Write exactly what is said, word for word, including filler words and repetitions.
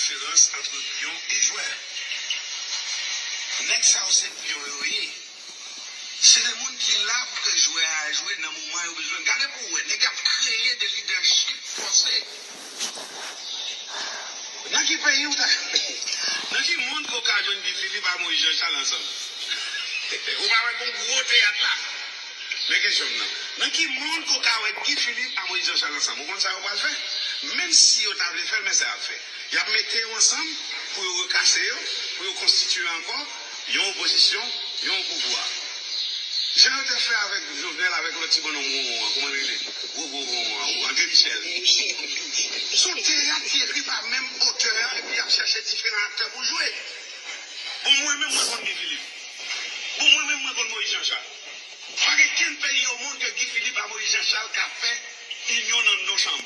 diferans ant pyon e jwè. Nèg sa yo se pyon yo ye. Se de moun ki la pou ke jwè a jwe nan moman yo bezwen. Gade pou w wè, nèg ap kreye de lidèchip fòse. Nan ki peyi ou ta, nan ki mond ke w ka jwenn Guy Philippe a Moïse Jean Charles ansanm? Ou pa wè gon gwo teyat la? Men kesyon m nan. Nan ki mond ke w ka wè Guy Philippe a Moïse Jean Charles ansanm? Ou konn sa yo pral fè? Menm si yo ta vle fè l, men sa y ap fè. Y ap mete yo ansanm pou yo rekase yo, pou yo konstitye ankò yon opozisyon, yon pouvwa. Jan yo te fè avèk Jovenel, avèk lòt ti bonnonm wonwon an, kòman l rele? Gwo gwo wonwon an, André Michel. Se yon teyat ki ekri pa menm otè a, epi y ap chèche diferan aktè pou jwe. Bon, mwen menm, mwen konn Guy Philippe. Bon, mwen menm, mwen konn Moïse Jean Charles. Pa gen kenn peyi o mond ke Guy Philippe a Moïse Jean Charles ka fè inyon nan non chanm.